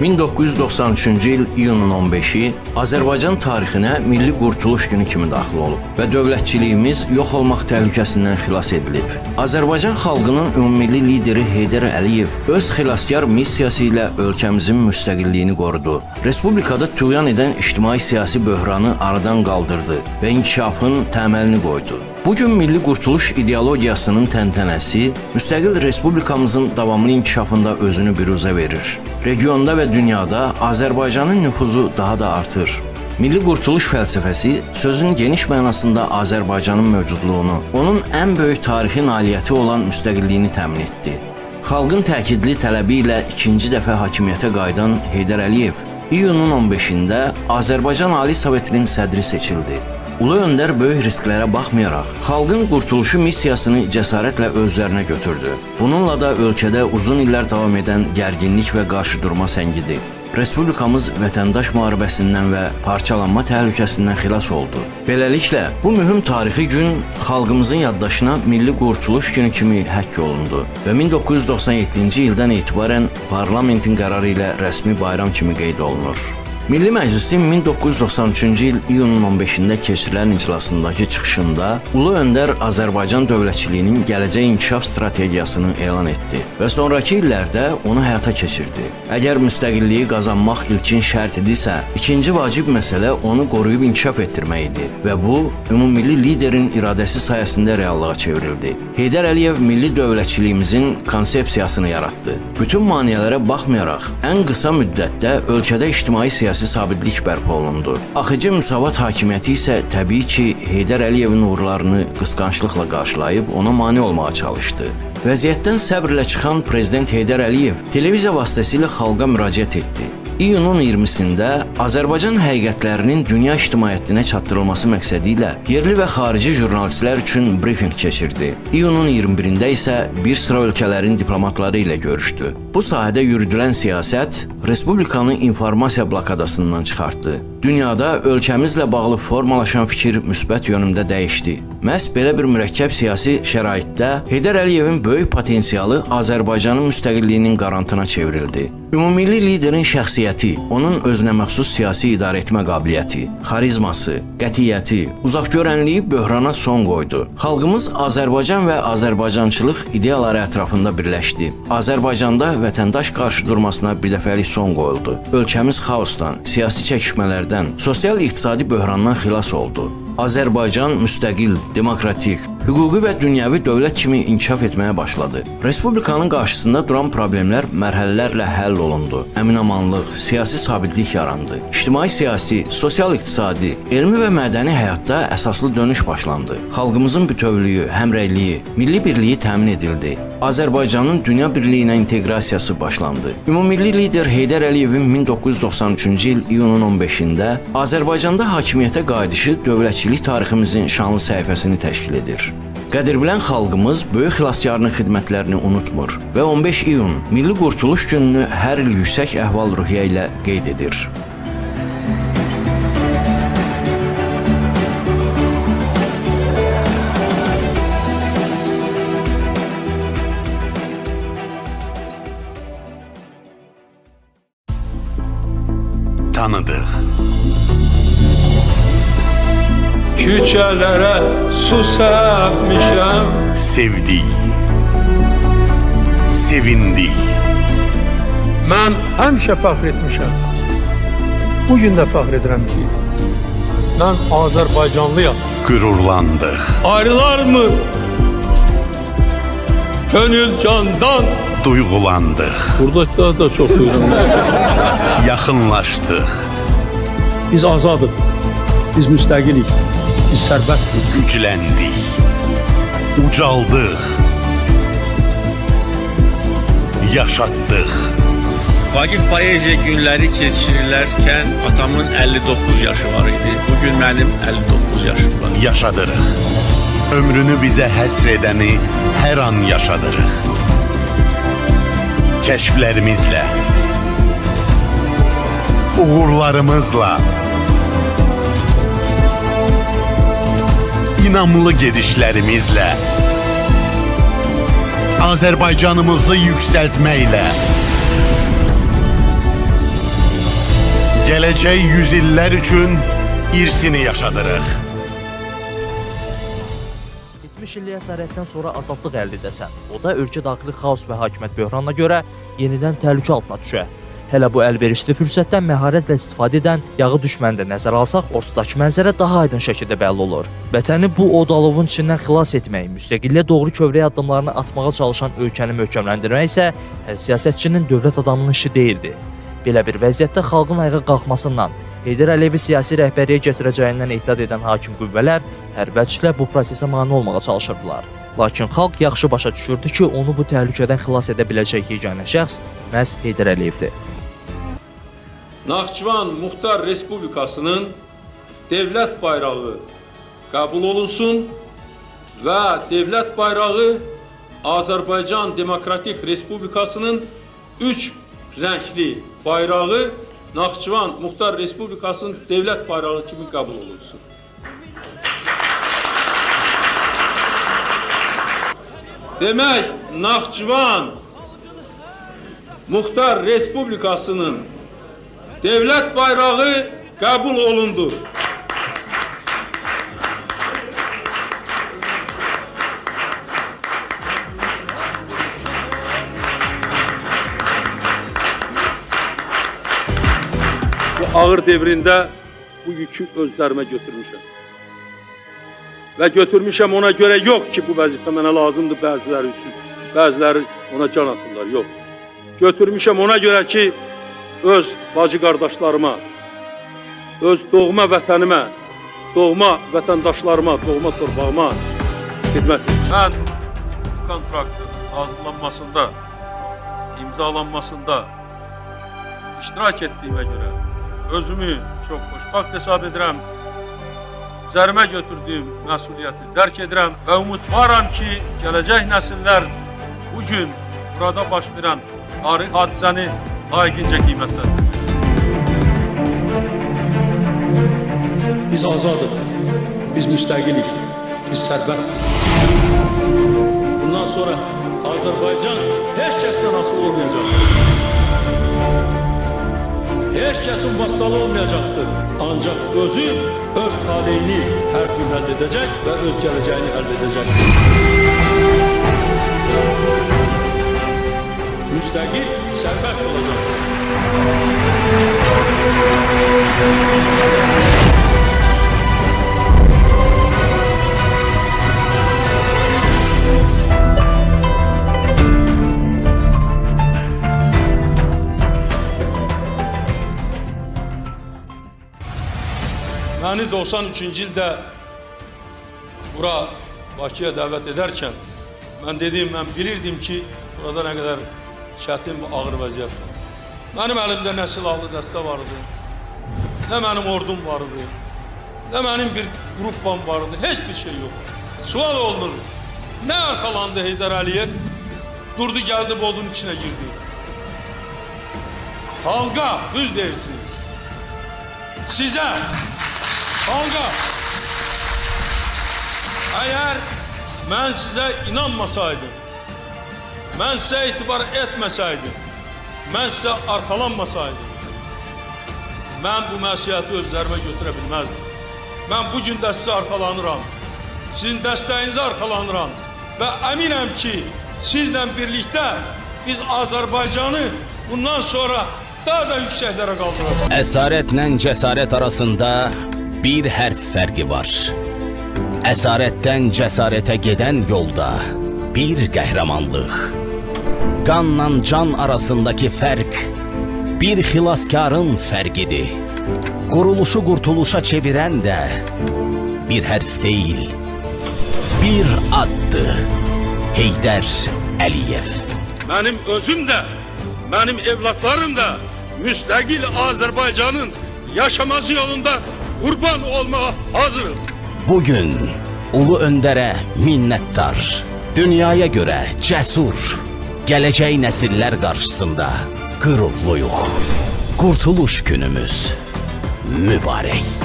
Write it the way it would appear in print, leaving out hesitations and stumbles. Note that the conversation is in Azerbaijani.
1993-cü il iyunun 15-i Azərbaycan tarixinə Milli Qurtuluş Günü kimi daxil olub və dövlətçiliyimiz yox olmaq təhlükəsindən xilas edilib. Azərbaycan xalqının ümummilli lideri Heydər Əliyev öz xilaskar missiyası ilə ölkəmizin müstəqilliyini qorudu. Respublikada tüğyan edən ictimai-siyasi böhranı aradan qaldırdı və inkişafın təməlini qoydu. Bu gün Milli Qurtuluş ideologiyasının təntənəsi müstəqil respublikamızın davamlı inkişafında özünü büruzə verir. Regionda və dünyada Azərbaycanın nüfuzu daha da artır. Milli Qurtuluş fəlsəfəsi sözün geniş mənasında Azərbaycanın mövcudluğunu, onun ən böyük tarixi nailiyyəti olan müstəqilliyini təmin etdi. Xalqın təkidli tələbi ilə ikinci dəfə hakimiyyətə qayıdan Heydər Əliyev iyunun 15-də Azərbaycan Ali Sovetinin sədri seçildi. Ulu öndər böyük risklərə baxmayaraq, xalqın qurtuluşu missiyasını cəsarətlə öz üzərinə götürdü. Bununla da ölkədə uzun illər davam edən gərginlik və qarşıdurma səngidi. Respublikamız vətəndaş müharibəsindən və parçalanma təhlükəsindən xilas oldu. Beləliklə, bu mühüm tarixi gün xalqımızın yaddaşına Milli Qurtuluş Günü kimi həkk olundu və 1997-ci ildən etibarən parlamentin qərarı ilə rəsmi bayram kimi qeyd olunur. Milli Məclisin 1993-cü il iyunun 15-də keçirilən iclasındakı çıxışında Ulu Öndər Azərbaycan dövlətçiliyinin gələcək inkişaf strategiyasını elan etdi və sonrakı illərdə onu həyata keçirdi. Əgər müstəqilliyi qazanmaq ilkin şərt idisə, ikinci vacib məsələ onu qoruyub inkişaf etdirmək idi və bu ümummilli liderin iradəsi sayəsində reallığa çevrildi. Heydər Əliyev milli dövlətçiliyimizin konsepsiyasını yaratdı. Bütün maneələrə baxmayaraq, ən qısa müddətdə ölkədə ictimai-siyasi sabitlik bərpa olundu. AXC Müsavat hakimiyyəti isə təbii ki, Heydər Əliyevin uğurlarını qısqanclıqla qarşılayıb ona mane olmağa çalışdı. Vəziyyətdən səbrlə çıxan prezident Heydər Əliyev televiziya vasitəsilə xalqa müraciət etdi. İyunun 20-sində Azərbaycan həqiqətlərinin dünya ictimaiyyətinə çatdırılması məqsədi ilə yerli və xarici jurnalistlər üçün brifinq keçirdi. İyunun 21-də isə bir sıra ölkələrin diplomatları ilə görüşdü. Bu sahədə yürüdülən siyasət respublikanı informasiya blokadasından çıxartdı. Dünyada ölkəmizlə bağlı formalaşan fikir müsbət yönümdə dəyişdi. Məhz belə bir mürəkkəb siyasi şəraitdə Heydər Əliyevin böyük potensialı Azərbaycanın müstəqilliyinin qarantına çevrildi. Ümummilli liderin şəxsiyyəti, onun özünəməxsus siyasi idarəetmə qabiliyyəti, xarizması, qətiyyəti, uzaqgörənliyi böhrana son qoydu. Xalqımız Azərbaycan və Azərbaycançılıq ideyaları ətrafında birləşdi. Azərbaycanda vətəndaş qarşıdurmasına birdəfəlik son qoyuldu. Ölkəmiz xaosdan, siyasi çəkişmələrdən, sosial-iqtisadi böhrandan xilas oldu. Azərbaycan müstəqil, demokratik, hüquqi və dünyəvi dövlət kimi inkişaf etməyə başladı. Respublikanın qarşısında duran problemlər mərhələlərlə həll olundu. Əminamanlıq, siyasi sabitlik yarandı. İctimai-siyasi, sosial-iqtisadi, elmi və mədəni həyatda əsaslı dönüş başlandı. Xalqımızın bütövlüyü, həmrəyliyi, milli birliyi təmin edildi. Azərbaycanın dünya birliyinə inteqrasiyası başlandı. Ümummilli lider Heydər Əliyevin 1993-cü il iyunun 15-də Azərbaycanda hakimiyyətə qayıdışı dövlətçilik tariximizin şanlı səhifəsini təşkil edir. Qədirbilən xalqımız böyük xilaskarının xidmətlərini unutmur və 15 iyun Milli Qurtuluş Gününü hər il yüksək əhval-ruhiyyə ilə qeyd edir. Tanıdıq. Küçələrə su səpmişəm. Sevdik. Sevindik. Mən həmişə fəxr etmişəm. Bu gün də fəxr edirəm ki, mən Azərbaycanlıyam. Qürurlandıq. Ayrılarmı? Könül candan. Duyğulandıq. Buradakılar da çox buyurun. Yaxınlaşdıq. Biz azadıq. Biz müstəqilik. Biz sərbəstik. Gücləndik. Ucaldıq. Yaşatdıq. Vaqif Poeziya günləri keçirilərkən atamın 59 yaşı var idi. Bugün mənim 59 yaşım var. Yaşadırıq. Ömrünü bizə həsr edəni hər an yaşadırıq. Kəşflərimizlə, uğurlarımızla, inamlı gedişlərimizlə, Azərbaycanımızı yüksəltməklə, Gələcək yüzillər üçün irsini yaşadırıq. 70 illik əsarətdən sonra azadlıq əldə edəsən, o da ölkə daxili xaos və hakimiyyət böhranına görə yenidən təhlükə altına düşə. Hələ bu əlverişli fürsətdən məharətlə istifadə edən yağı düşməni də nəzərə alsaq, ortadakı mənzərə daha aydın şəkildə bəlli olur. Vətəni bu od alovun içindən xilas etmək, müstəqilliyə doğru kövrək addımlarını atmağa çalışan ölkəni möhkəmləndirmək isə hər siyasətçinin, dövlət adamının işi deyildi. Belə bir vəziyyətdə xalqın ayağa qalxmasından, Heydər Əliyevi siyasi rəhbərliyə gətirəcəyindən ehtiyat edən hakim qüvvələr hər vəclə bu prosesə mane olmağa çalışırdılar. Lakin xalq yaxşı başa düşürdü ki, onu bu təhlükədən xilas edə biləcək yeganə şəxs məhz Heydər Əliyevdir. Naxçıvan Muxtar Respublikasının dövlət bayrağı qəbul olunsun və dövlət bayrağı Azərbaycan Demokratik Respublikasının 3 rəngli bayrağı Naxçıvan Muxtar Respublikasının dövlət bayrağı kimi qəbul olunsun. Demək, Naxçıvan Muxtar Respublikasının dövlət bayrağı qəbul olundu. Bu ağır devrində bu yükü özlərimə götürmüşəm. Və götürmüşəm ona görə yox ki, bu vəzifə mənə lazımdır bəziləri üçün. Bəziləri ona can atırlar, yox. Götürmüşəm ona görə ki, öz bacı qardaşlarıma, öz doğma vətənimə, doğma vətəndaşlarıma, doğma torpağıma xidmət edim. Mən bu kontraktın hazırlanmasında, imzalanmasında iştirak etdiyimə görə özümü çox xoşbəxt hesab edirəm. Üzərimə götürdüyüm məsuliyyəti dərk edirəm və umudvaram ki, gələcək nəsillər bu gün burada baş verən tarixi hadisəni layiqincə qiymətləndirəcək. Biz azadıq, biz müstəqilik, biz sərbəstik. Bundan sonra Azərbaycan heç kəsdən asılı olmayacaqdır. Heç kəsin vassalı olmayacaqdır. Ancaq özü öz taleyini hər gün həll edəcək və öz gələcəyini həll edəcəkdir. Müstəqil, sərbəst olacaqdır. Məni 93-cü ildə bura Bakıya dəvət edərkən mən dedim, mən bilirdim ki, burada nə qədər çətin və ağır vəziyyət var. Mənim əlimdə nə silahlı dəstə vardı, nə mənim ordum vardı, nə mənim bir qrupam vardı, heç bir şey yox. Sual olunur, nə arxalandı Heydər Əliyev? Durdu, gəldi, bodun içinə girdi. Xalqa düz deyirsiniz. Sizə, xalqa, əgər mən sizə inanmasaydım, mən sizə etibar etməsəydim, mən sizə arxalanmasaydım, mən bu məsuliyyəti özlərimə götürə bilməzdim. Mən bu gün də sizə arxalanıram, sizin dəstəyinizə arxalanıram və əminəm ki, sizlə birlikdə biz Azərbaycanı bundan sonra daha da yüksəklərə qaldıracağıq. Əsarətlə cəsarət arasında bir hərf fərqi var. Əsarətdən cəsarətə gedən yolda bir qəhrəmanlıq. Qanla can arasındakı fərq bir xilaskarın fərqidir. Quruluşu qurtuluşa çevirən də bir hərf deyil, bir addır. Heydər Əliyev. Mənim özüm də, mənim evlatlarım da müstəqil Azərbaycanın yaşaması yolunda qurban olmağa hazırıq. Bugün Ulu Öndərə minnətdar, dünyaya görə cəsur, gələcək nəsillər qarşısında qürurluyuq. Qurtuluş günümüz mübarək.